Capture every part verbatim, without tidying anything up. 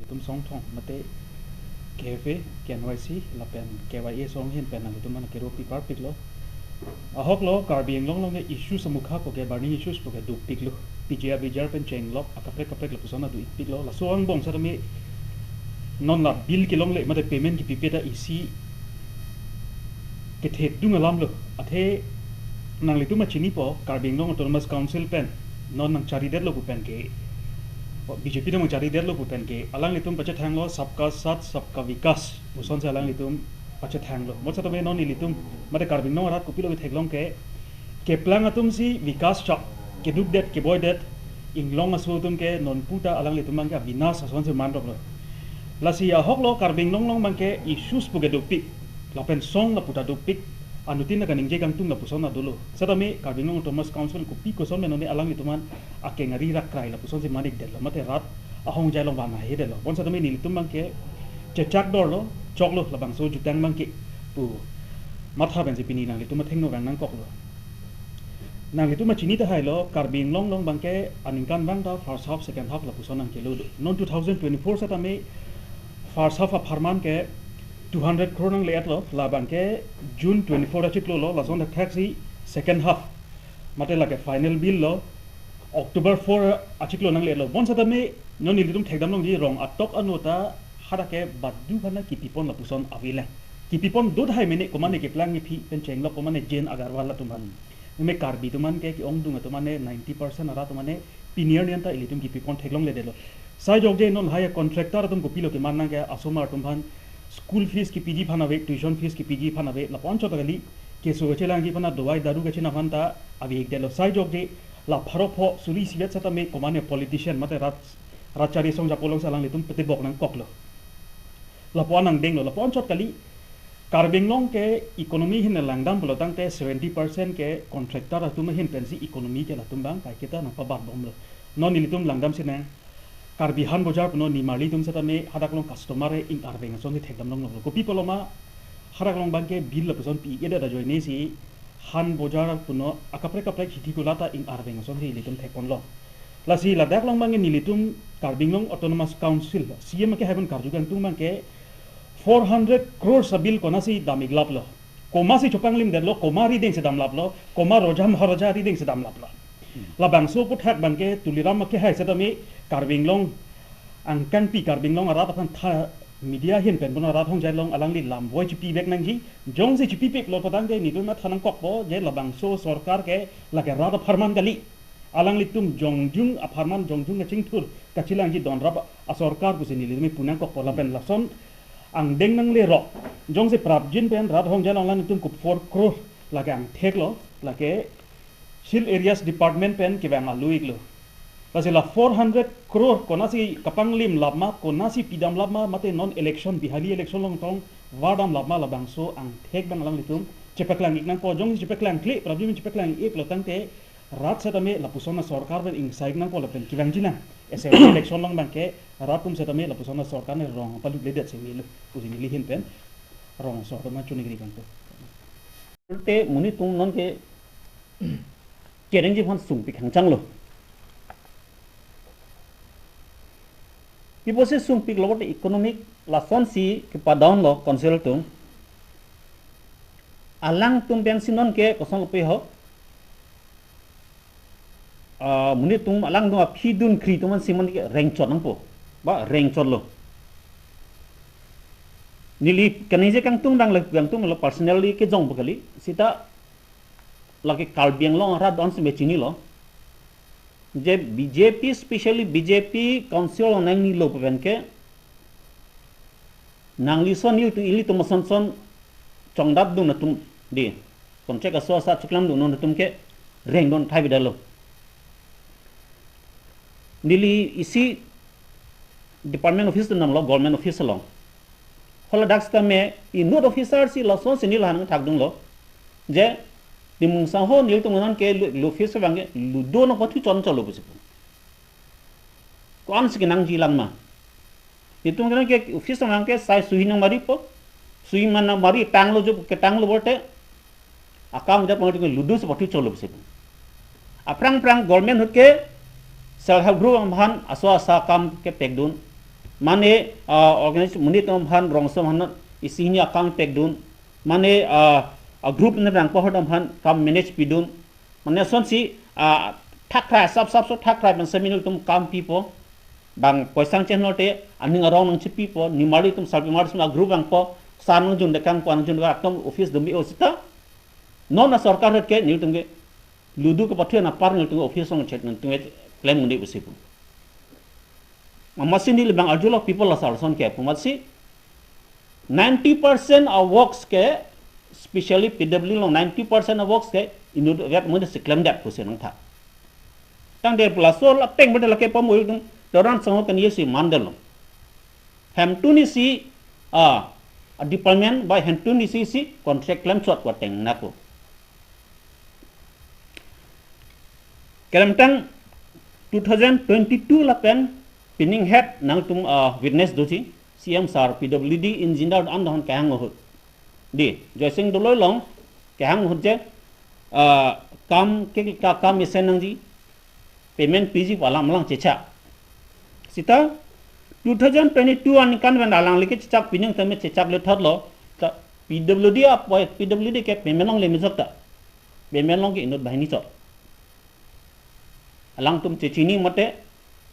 Tum songthong mate K F A, K N Y C lapen K Y A asong ahin pen nanglitum aphan kero piparpiklo. Ahoklo, Karbi Anglong along ke issues amukha ko ke, burning issues ko ke dopiklo. P J R B J R pen chenglok akaprek kaprek lapuson adu-ikpiklo. Laso angbong setame non la bill kelongle mate payment kipipe ta isi kethedung alamlo. Athe nanglitum chinipo, Karbi Anglong Autonomous Council pen non nangcharidetlo pu pen ke, B J P nangcharidetlo pu pen ke, alanglitum pachethanglo Sabka Saath Sabka Vikas pusonsi alanglitum pachethanglo. Mo setame non ilitum mate Karbi Anglong arat kopilo ketheklong ke, keplang atumsi vikas chak, kedukdet keboidet, inglong aso atum ke nonpu ta alanglitum abang ke avinas asonsi mandoklo. Lasi ahoklo, Karbi Anglong along abang ke issues pu ke dopik, lapen song lapu ta dopik, anuttin kaningje kangtung lapuson adolo. Setame Karbi Anglong Autonomous Council kopi koson menone alanglitum an akeng ari rakrai lapusonsi man-ikdetlo, mate rat ahongjai along van ahedetlo. Bonsetame nelitum abang ke chechak dorlo, choklo labangso jutang abang ke pu matha pensi pini nanglitum athengno vang nangkoklo. Nanglitum chini tahailo, Karbi Anglong along abang ke aningkanvang ta first half, second half lapuson nangkelo do. Non two thousand twenty-four setame first half apharman ke two hundred crore nangle-etlo, labang ke June twenty-four achiklolo, lason thakthaksi second half mate lake final bill lo, October four achiklo nangle-etlo. Bonsetame non nelitum thekdam longji, rong atok ano ta hadak ke badu aphan ta kipipon lapuson avelang. Kipipon do tahai mene, komane keplang iphi pen chenglok, komane Jain Agarwal atum aphan. Meme Karbi atum an ke, ke-ongdung atum an ke ninety percent arat atum an ke pini arni an ta ilitum kipipon theklongledetlo. Sai jokje non lahai a-contractor atum kopilo keman nang ke, asomar atum aphan school fees kipiji aphan ave, tuition fees kipiji aphan ave, lapu anchot kali, keso kachelangji aphan, dawai daru kachina aphan ta ave-ikdetlo. Sai jokje la pharo pho suri isivet setame komane politician mate rat, rat chari song japo alongsi alanglitum petebok nangkoklo. Lapu an angdenglo, lapu anchot kali, Karbi Anglong ke economy ahin langdam pulo tangte seventy percent ke contractor atum ahin pensi economy ke latum abang kaiketa nangpabatbomlo. Non nelitum langdam sinang, Karbi Han Bojar puno nimarli atum setame hadak along customer ke ing-arveng asonsi thekdam longlo. Kopi pulo ma, hadak along abang ke bill lapuson pi-ik-edet ajoinesi Han Bojar puno akaprek kaprek hithi kula ta ing-arveng asonsi ilitum thekponlo. Lasi ladak along abang ke nelitum Karbi Anglong Autonomous Council, C E M ke hai pen karju kangtung abang ke, four hundred crores a-bill konatsi dam-iklaplo, komatsi chopanglimdetlo, koma aridengsi damlaplo, koma Roja Maharaja aridengsi damlaplo. Labangso aphuthak abang ke Tuliram akehai setame Karbi Anglong angkangpi, Karbi Anglong arat aphan tha, media ahin pen puno rat ahongjai along alangli lamvoi chipivek nangji. Jongsi chipipiklo pu tangte nelitum matha nangkokpo je labangso sorkar ke lake rat apharman kali. Alanglitum jongjung apharman, jongjung kachingthur kachelangji donrap asorkar pusi nelitum pu nangkokpo. Lapen lason angdeng nanglerok, jongsi prapjin pen rat ahongjai along alanglitum ko four crore lake angtheklo, lake Hill Areas Department pen kevang alu-iklo. Lasi la four hundred crore konatsi kapanglimlap ma, konatsi pidamlap ma, mate non election, bihali election along tong vardamlap ma, labangso angthek abang alanglitum chepaklang-ik nangpo. Jongsi chepaklangkle, prapjin pen chepaklang-iklo tangte rat setame lapuson asorkar pen ingsai-ik nangpo lapen kevangji nang. Assembly election along abang ke rat atum setame lapuson asorkar ne rong palutledetsi melo pusi neli ahin pen rong asor atum aphan choningri kangtung. Te monit atum non ke kerengji aphan sungpik hangchanglo. Pi pusi sungpiklo pulote economic lasonsi kepadownlo council atum. Alangtum pensi non ke kosonlo pu ho. Ah, monit atum alangtum aphi dunkhri atum aphansi mon ke rengchot nangpo. Ba rengchotlo. Neli kaningje kangtung dang le, kangtunglo, personally kejongpo kali. Seta lake Karbi Anglong arat donsi me chinilo. Je B J P, specially B J P council nangnilo pu pen ke, nangli ason ilitum, ilitum ason ason chongdapdun atum di, konchek aso asa chiklamdun atum ke rengdun thai bidalo. Neli isi department office damlo, government office along. Hala dak setame inut officer si lasonsi neli aphan nangthakdunlo. Je, Timung sangho nelitum non ke lu, lu office abang ke ludo nangpathu chonchotlo pusi pu. Ko-ansi kenangji lang ma. Itum ke office abang ke sai suhi nangmaripo. Suhi man nangmari tanglo jo, ketanglo pulote akam ja pon ke ludo si pathu chotlo pusi pu. Aphrang phrang government ahut ke self help group aphan aso asa akam kepekdun. Mane, ah, organize monit atum aphan, rongso aphan isi hini akam pekdun. Mane, ah, a group ne bang pohor atum aphan kam manage pidun. Mane asonsi, ah, thakrai, sap sap so thakrai pen semi nelitum kam pipo. Bang poisa nangchenglo te, aning arong nangchepipo, nimarli atum, sarpimar atum a group vangpo, sar nangjun dekangpo, nangjun dekang atum office dumi o sita. Non a sorkar het ke, nelitum ke, ludu kepathu anapar nelitum ke office along chet nelitum ke klem un-e pusi pu. Amatsi neli bang arjulo people la sarson ke pu amatsi ninety percent a works ke, specially P W D along ninety percent a works ke inut vet monit si klemdet pusi nangtha. Tangte pu laso la peng bede lake pamul tum doran sango kan yesi mandel lo. Hemtun isi, ah, a department by hemtun isi si contract klemchot ko ateng nangpo. Keremtang two thousand twenty-two lapen pining het nangtum, ah, witness doji, C M sir P W D engineer an dohon kehang ahut. Di, Joysing Doloi along kehang ahut je, ah, kam ke ka kam isen nangji, payment piji pu alam alang chechak. Sita two thousand twenty-two aningkan pen alangli ke chechak, pining tame chechakle thotlo. Ta P W D a poi, P W D ke payment longle mejok ta. Payment long ke inut banghini chot. Alangtum chechini mate,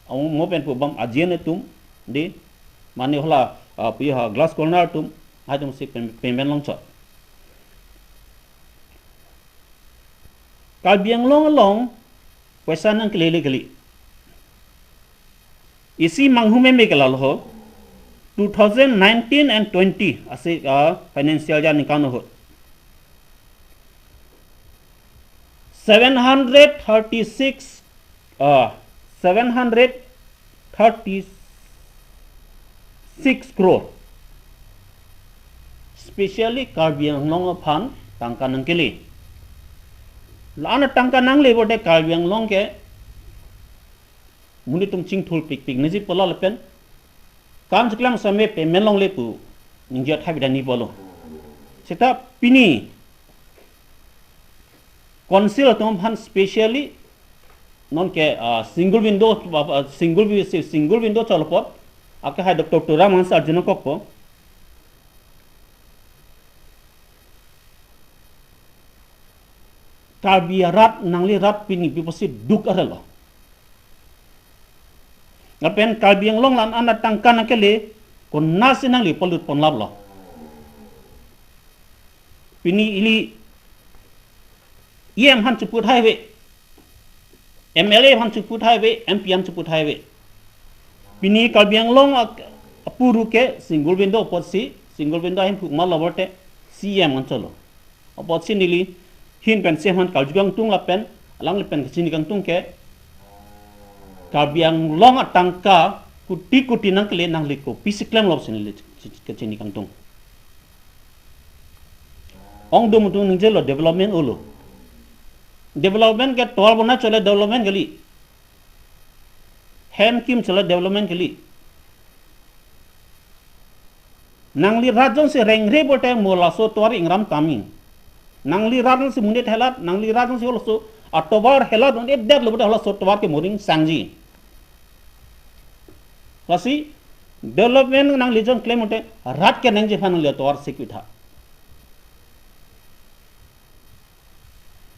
amo pen pu bam ajian atum, di, mane hala, ah, pu ha glass corner atum, lahai atum si pay-, payment long chot. Karbi Anglong along poisa nangkelele kali. Isi manghumeme ke lalo ho, two thousand nineteen and twenty, ase, ah, financial year aningkan ahut. Seven hundred thirty-six, ah, seven hundred thirty-six crore. Specially Karbi Anglong aphan tangka nangkele. La-an tangka nangle borde Karbi Anglong ke monit atum chingthur pikpik nangji pulo lapen kam chiklam same payment longle pu ningje thai bidani pulo. Seta pini council atum aphan specially non ke, ah, single window, ah, single wi-, si-, single window cholo apot, ake hai Doctor Tuliram Ronghang sir arjunangkokpo. Karbi arat nangli rat pini piposi duk arelo. Lapen Karbi Anglong la-an atangka nangkele, konatsi nangli polut ponlaplo. Pini ili E M aphan cheput haive, M L A aphan cheput haive, M P aphan cheput haive. Pini Karbi Anglong ak-, apuru ke single window apotsi, single window ahin phuk mal loborte C M ancholo. Apotsi neli hin pen C M aphan karju kangtung lapen, alangli pen kachini kangtung ke, Karbi Anglong atangka kuti kuti nangkele nangli kopisi klemlo pusi neli chi-, chi-, kachini kangtung. Ongdung atum ningjelo development olo. Development ke tovar bonai chole development kali. Hem kim chole development kali. Nangli rat jongsi rengre borde mo laso tovar ingram kami. Nangli rat jongsi monit helat, nangli rat jongsi laso atovar helat un-edetlo borde laso tovar ke moring sangji. Lasi development nangli jong klem unte rat kenangji aphan nangli atovar sikvitha.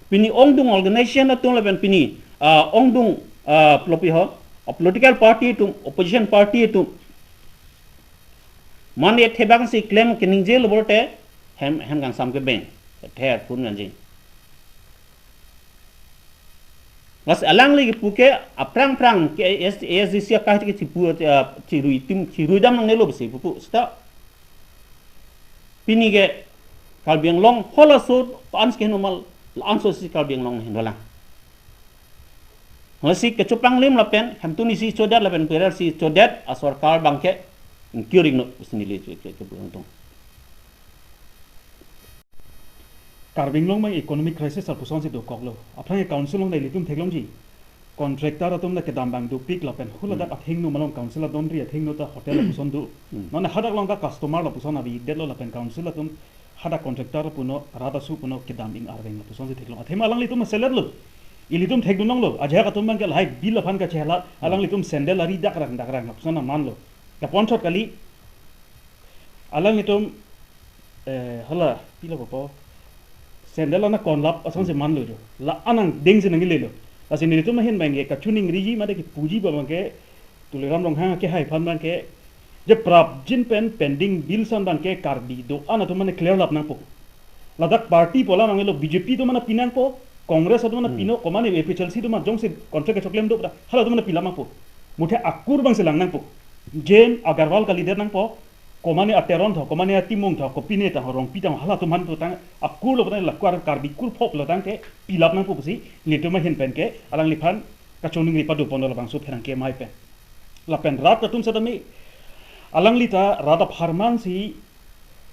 Pini ongdung organization atum lapen pini, ah, ongdung, ah, plopi ho, ah, political party atum, opposition party atum. Mane thebang si klem keningjelo borde hem, hem kangsam ke beng. Ther phun nganji. Mas alangli kepu ke aphrang phrang ke A S, A S D C akahai ke chipu, ah, chirui tim, chirui dam nangnelo pusi pupu. Seta pini ke Karbi Anglong halaso ansi ke normal, la-anso si Karbi Anglong hin dolang. Lasi kechopanglim lapen, hemtun isi chodet lapen perar si chodet, asorkar abangke ingkiring no pusi neli ke, ke, ke, kepu tung. Karbi Anglong abang economic crisis arpusonsi dokoklo. Aphrang ke council along ta ilitum theklongji. Contractor atum ta kedam abang dopik lapen hula dak athengno malom council adonri athengno ta hotel lapuson do. Hmm. Non hadak along ta customer lapuson avi detlo lapen council atum hadak contractor puno rat asu puno kedam ing arveng lapusonsi theklong. Athema alanglitum seletlo. Ilitum thekdunlonglo. Ajahak atum abangke lahai bill aphan kachehla alanglitum sandal ari dakrang dakrang lapuson amanlo. Kapon chot kali. Alanglitum, eh, hala, pilo popo. Sandal ana konlap asonsi manlo jo. La anang dengsi nanglelo. Lasi nelitum ahin abangke kachiningriji mate kipuji abangke Tuliram Ronghang akehai aphan abangke, je prapjin pen pending bill ason abangke Karbi do-an atum mane clear lap nangpo. Ladak party pu alam nanglo, B J P atum mane pi nangpo, Congress atum mane Hmm. pino, komane A P H L C atum mane jongsi contract kechoklim do pada, hala atum mane pilap nangpo. Muthe akur abangsi lang nangpo. Jen Agarwal kalidet nangpo, komane a Teron tho, komane a Timung tho, kopine ta ho, Rongpi ta ho, hala atum aphan putang akur lo putang la Kar-, Karbi kur phok lo tangte pilap nangpo pusi, nelitum ahin pen ke alangliphan kachiningri pado pon labangso pherangke amei pen. Lapen rat atum setame, alangli ta rat apharman si,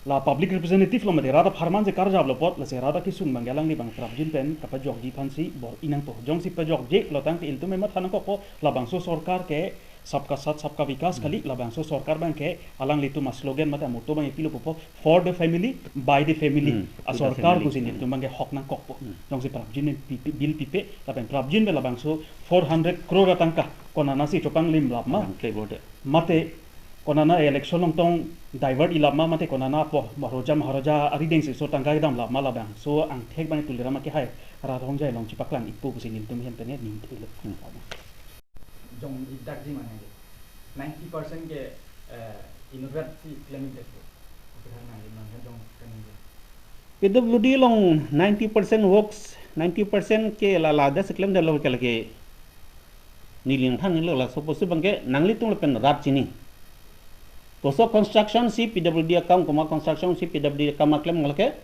la public representative lo mate rat apharman si karjap lo apot, lasi rat akesung abangke alangli abang prapjin pen kapajokji aphansi bor-i nangpo. Jongsi pajokje lo tangte ilitum emat than nangkokpo, labangso sorkar ke sabka saath sabka vikas Hmm. kali, labangso sorkar abangke alanglitum a slogan mate a motto abangke pilo popo, for the family, by the family. Hmm. A sorkar pusi nelitum abangke hok nangkokpo. Hmm. Jongsi prapjin pen pi-, pi-, bill pipe, lapen prapjin pen labangso four hundred crore atangka konanasi chopanglim lap ma. Abang clear board. Mate konana election along tong divert ilap ma, mate konana po Maharaja Maharaja arideng si so tangka kedam lap ma, labangso angthek abang Tuliram akehai rat ahongjai along chipaklang-ikpo pusi nelitum ahin pen ningthelo. Hmm. Jong idak ji mane. Ninety percent ke, eh, inutvet si claim ke. Oke, nang, nang, nang, jong, kan, nang. P W D along ninety percent works, ninety percent ke la, la, das claim dalo ke lake. Neli nangthanlo la, suppose abangke nanglitum lapen rat chini. Koso construction si P W D akam, komat construction si P W D akam aklem lake.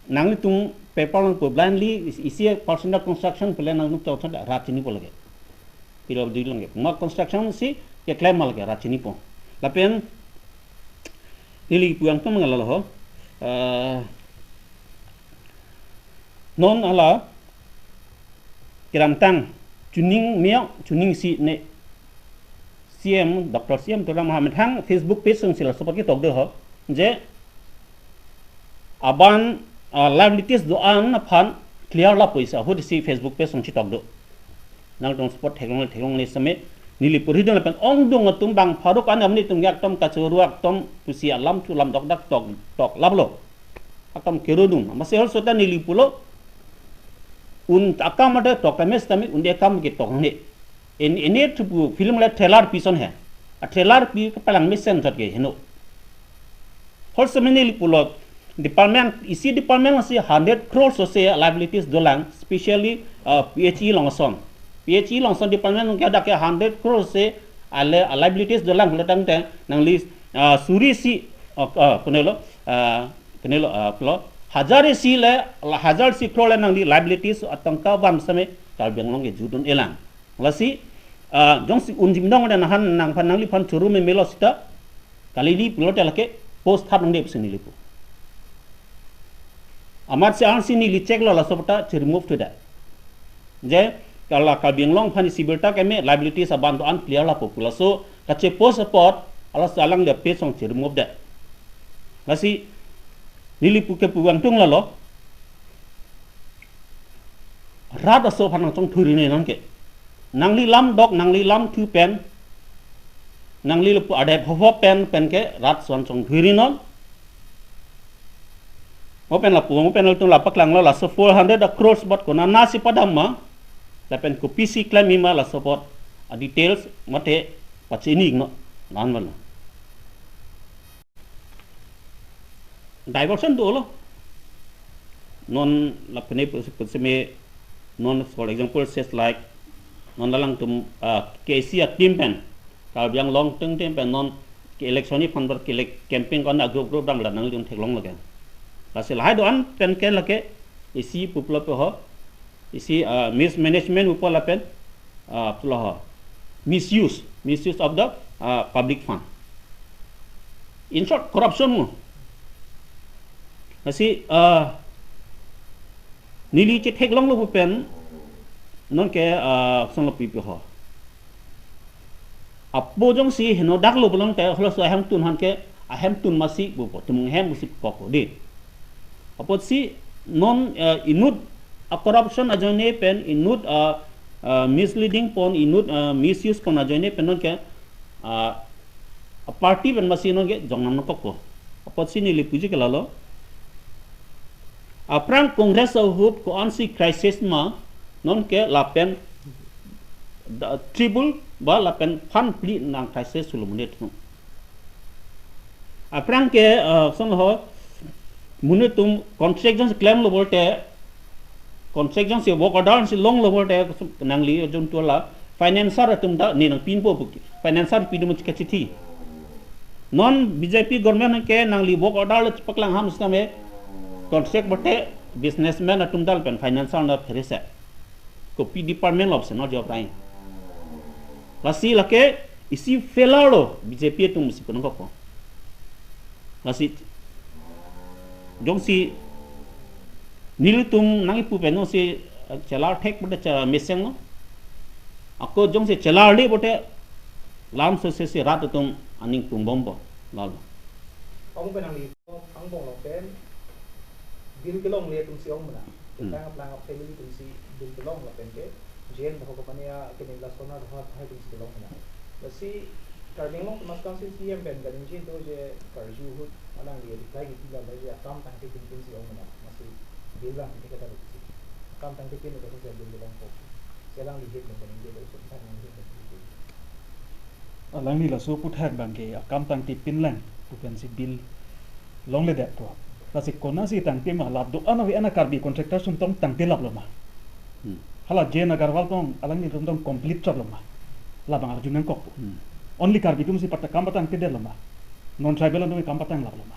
Nanglitum paper along pu blindly, isi, isi personal construction pu le nanglitum chot chot rat chinipo lake. P W D along ke. Komat construction si keklem ma lake rat chinipo. Lapen neli pu angtum nanglo ho. Eh, non hala kedamtang chuning meo, chuning si ne C M, Doctor C M Tuliram Ronghang amethang Facebook page alongsi laso apot ketok do ho. Je aban, ah, liabilities do-an aphan clear lap pusi ahut si Facebook page along chitok do. Nangtum support theklong theklongle seme neli purhi dun lapen ongdung atum bang pharo an amni atum akam kachoro akam pusi alam thu lam dokdak tok, tok laplo. Akam kero dun. Amatsi hol sota neli pulo. Un akam ade tok tame setame un-e akam ketok ne. En, ene thupu film le trailer pi ason he. A trailer pi kepalang mesen thot ke heno. Hol seme neli pulo department, isi department si hundred crores ose liabilities dolang, specially, uh, P H E along ason. P H E along ason department ke dak ke hundred crores ose ale, uh, liabilities dolang pulo tangte nangli, uh, suri isi, uh, uh, punelo, uh, punelo, uh, pulo hajar isi le, la hajar isi crore le nangli liabilities atangka van seme Karbi Anglong ke jut un-elang. Lasi, ah, jongsi unjim dong dan han nangphan nangliphan choro memelo seta, kalili pulote lake post thap nangde pusi neli pu. Amatsi ansi neli check lo laso apot ta chi remove thuda. Je, kala Karbi Anglong aphan isi birta keme liabilities aban do-an clear lapo pu laso kache post apot, alaso alang de page along chi remove da. Lasi, neli pu kepu angtung lalo. Rat aso aphan nangchongthui ri ne non ke. Nangli lam dok, nangli lam thu pen, nangli lapu adet hoho pen, pen ke rat aso an chongthui ri non. Mo pen lapu, mo pen latum la paklanglo laso four hundred a crores bot konanasi padam ma, lapen kopisi claim ima laso apot a details mate pachini iknon. Lan van. Diversion dolo. Non lapen e pus-, puseme non, for example, says like, non alangtum, ah, K C a team pen, Karbi Anglong teng team pen non ke election ni phan bar ke elec-, campaign kon a group group dam la nangtum theklong lake. Lasi lahai do-an pen ke lake isi puplo pe ho, isi, ah, mismanagement upor lapen, ah, pulo ho. Misuse, misuse of the, ah, public fund. In short, corruption mo. Lasi, ah, neli chetheklonglo pu pen, non ke, ah, songlo pipi ho. Apo jongsi heno daklo pulote, halaso ahemtun aphan ke, ahemtun masi pupo, tumung hem pusi pupo di. Apotsi non, eh, inut a corruption ajoine pen, inut, eh, eh, misleading pon, inut, eh, misuse pon ajoine pen non ke, Ah, a party pen masi nonke jongnam nangkokpo. Apotsi neli puji ke lalo. Aphrang Congress ahut ko-ansi crisis ma nonke lapen da-, triple ba lapen phan phli nang crisis sulo monit atum. Aphrang ke, ah, son ho monit atum contract jongsi klemlo pulote, contract jongsi work order si longlo pulote nangli jongsi la financer atum ta ne nangpinpo pu ke. Financer pidu mo kachithi. Non B J P government ke nangli work order le paklang ham sitame contract pulote businessman atum ta lapen financer na pherese. Kopi department lo pusi no job rai. Lasi lake isi failure lo B J P atum si pu nangkokpo. Lasi jongsi nelitum nangkipu pen jongsi, eh, chelar thek pulote chelar mesen lo. Ako jongsi chelarle pulote lam sose si rat atum aning tungbompo. Lalo. Ong pen nangli angbong lo pen bill kelongle atum si ong mena. Hmm. Ketang aplang family atum si bill kelong lapen ke J N Bhog Kapania kene la sona dha hai atum si kelong mena. Lasi Karbi Anglong Autonomous Council C E M pen kaningje do je karju ahut alangli reply kipi la je akam tangte pinpin si ong mena. Masi bill bang pite kata si. Akam tangte pin kata si bill kelongpo. Si alangli hit lo kaningje do so tang nang hit lo. Alangli laso aputhak abang ke akam tangte pinlang pu pensi bill longledetpo. Lasi konatsi tangte ma, lap do-an ave-an a Karbi contractor sum tong tangte laplo ma. Hmm. Hala J N Agarwal tong alanglitum tong complete chotlo ma. Labang arju nangkokpo. Hmm. Only Karbi atum si pat akam patangtedetlo ma. Non tribal atum akam patanglaplo ma.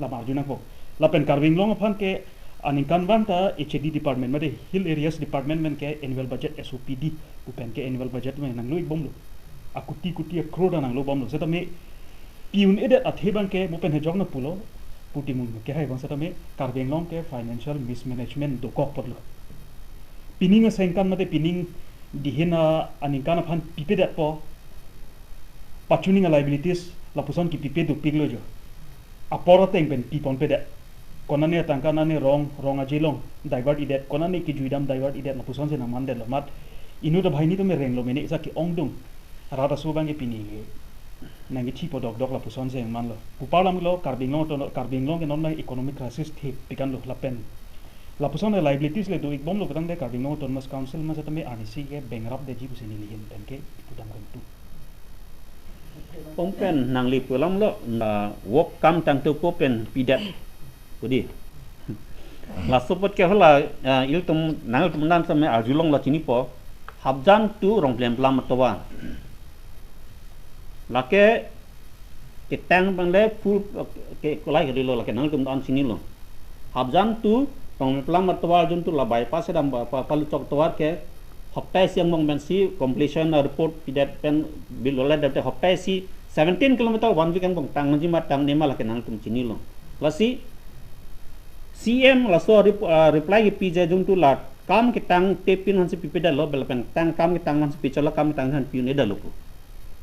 Labang arju nangkok. Lapen Karbi Anglong aphan ke aningkan abang ta H A D department mate Hill Areas Department pen ke annual budget, S O P D pu pen ke annual budget pen nanglo-ikbomlo. Akuti kuti a crore ta nanglobomlo. Setame pi-un-edet athe abang ke mo pen hejok na pulo, pu timun ke hai abang setame Karbi Anglong ke financial mismanagement dokok apotlo. Pining asengkan mate pining dihin a aningkan aphan pipedetpo. Pachuning a liabilities lapuson kipipe dopiklo jo. Apor ateng pen piponpedet. Konane atangka nane rong, rong ajelong divert-idet, konane kejui dam divert-idet, lapuson si nangmandetlo mat. Inut abahini atum renglo mene sa ke-ongdung. Rat aso abang ke pini ke nangkethi podokdok lapuson si nangmanlo. Pu parlam lo Karbi Anglong atum, Karbi Anglong ke non economic crisis thepik-anlo lapen lapuson le liabilities le do-ikbomlo ketangte Karbi Anglong Autonomous Council ma setame arnisi ke bankrupt detji pusi neli ahin pen ke pudam kangtung. Ong pen nangli pu alam lo, na work kam tangte ko pen pidet pu di. Laso apot ke hala, ah, ilitum, nanglitum nan setame arjulonglo chinipo. Hapjan to Rongplemplam atovar. Lake ketang abang le full, ke kolai ke dilo lake nangtum an chinilo. Hapjan to Rongplemplam atovar jun to la bypass dam ba, pa, paluchok atovar ke hapta isi angbong pensi completion report pidet pen bill longledetde hapta isi seventeen kilometer one week angbong tang nangji ma tang nema lake nangtum chinilo. Lasi C M laso rep-, ah, reply kipi je jun to la kam ketangte pin hansi pipedetlo, bel pen tang kam ketang hansi pichotlo, kam ketang han pi-un-edetlo pu.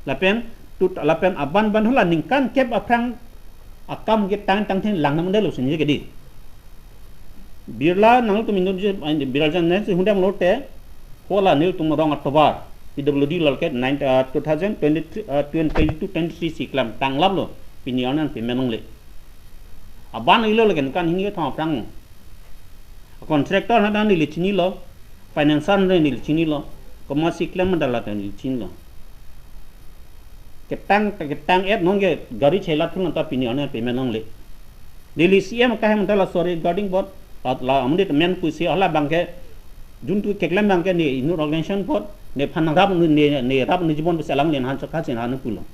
Lapen tut, lapen aban ban hala ningkan kep aphrang akam ketang tangthe lang namdetlo sini ke di. Birla nangtum inut je, Birla jan ne si hundam lote, hala nelitum rong atovar P W D lal ke nine, ah, two thousand twenty-three, ah, twenty-two twenty-three si klemtang laplo, pini arni an payment longle. Aban ilo lake ningkan hini kethom aphrang. Contractor hadak neli chinilo, financer hadak neli chinilo, komatsi klem mandala ta neli chinilo. Ketang, ketang-et nonke gari chelat thun ta pini arni payment longle. Neli C M kahai mandala sorry guarding board, la, la amonit men pusi hala abang ke, jun to keklem abang ke ne inut organization apot, nephan nangrap ne, ne rap ne jibon pusi alangli han chokha chin han pulo.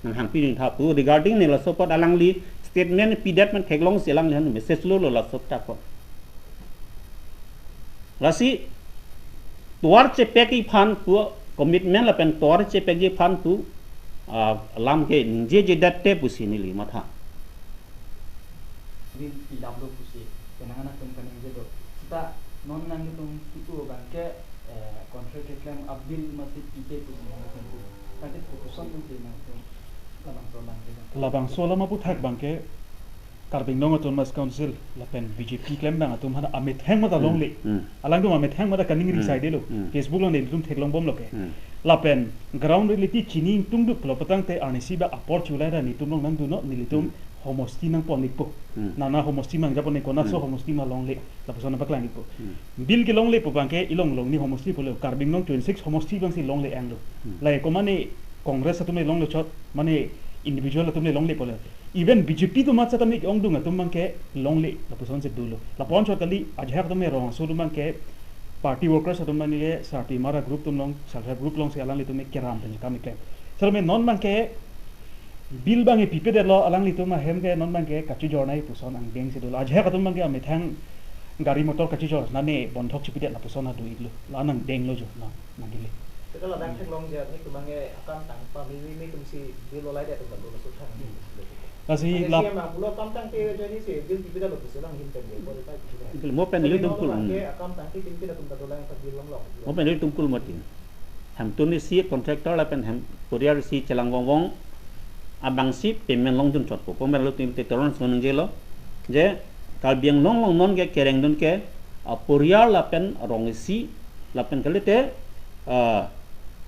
Nanghangpi ning tha pu regarding ne laso apot alangli statement pidet pen theklongsi alangli han message lolo laso apot. Lasi tovar chepekji aphan pu commitment lapen tovar chepekji aphan pu, ah, lam ke ningjejedet te pusi neli matha. Bill pilaplo pusi, penang anak tum kaningje do. Seta non nangtum kipu abang ke, eh, contract keklem a-bill masi pipe pusi nangtum pu. Tangte puson tum ke nangtum labangso alam ke. Labangso alam aputhak abang ke Karbi Anglong Autonomous Council lapen B J P klembang atum hana amethang mata Hmm, longle. Hmm. Alangtum amethang mata kaning Hmm, risaidelo. Hmm. Facebook along nelitum theklongbomlo ke. Hmm. Lapen ground reality chini ingtungduk pulo patangte arnisi bak apor chulai ra netum along nangdunnon, nelitum Hmm. homosti nangpon-ikpo. Hmm. Nana homosti ma nangjaponpo, konatso Hmm. homosti ma longle, lapuson nangpaklang-ikpo. Hmm. Bill kelongle pu abangke ilong long ni homosti pulo, Karbi Anglong twenty-six homosti abangsi longle anglo. Hmm. Lahei ko mane Congress atum le longle chot, mane individual atum le longle pulo. Even B J P atum matsa tame ongdung atum abangke longle, lapusonsi dolo. Lapu-an chot kali, ajahak atum le rong aso atum abangke, party workers atum abangke, sarpi mara group atum along, self help group alongsi alanglitum le keram pen kam keklem. Sir, me non abangke, bill abangke pipedetlo, alanglitum ahem ke non abangke kachojornei puson angdengsi dolo. Ajahak atum abangke amethang gari motor kachojor, nane bondhok chipidet lapuson adu-iklo. La nangdenglo jo, na, nangdele. Sir, ladak theklongji, netum abangke akam tang pame, me, me atumsi bill olai det atum laso thang. Lasi Ane lap- C M ang pulo akam tangte joinisi bill pipedetlo pusi alang ahin pen de, forty-five pusi de. Mo pen Ane ilitum non kul. Abangke akam tangte pinpin atum ta dolang ta bill longlong. Mo pen ilitum kul mati. Hemtun isi contractor lapen hem poriyal isi chelang vongvong abangsi payment longdun chotpo. Payment lo tim te toron sonung jelo. Je Karbi Anglong along non ke kerengdun ke, ah, poriyal lapen rong isi lapen kalite, ah,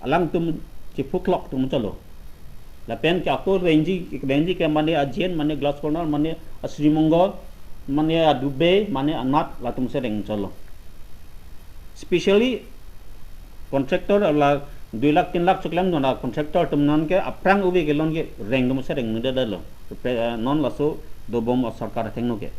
alangtum chiphuklok atum chotlo. Lapen ke ato rengji, rengji ke mane a Jain, mane Glass Corner, mane a Sri Mongo, mane a Dubey, mane a Nath, latumsi reng chotlo. Specially contractor la dui lakh tin lakh choklemdun a contractor atum non ke aphrang ove ke lon ke rengdunsi rengdundetlo. Pe-, eh, non laso dobom a sorkar athengno ke.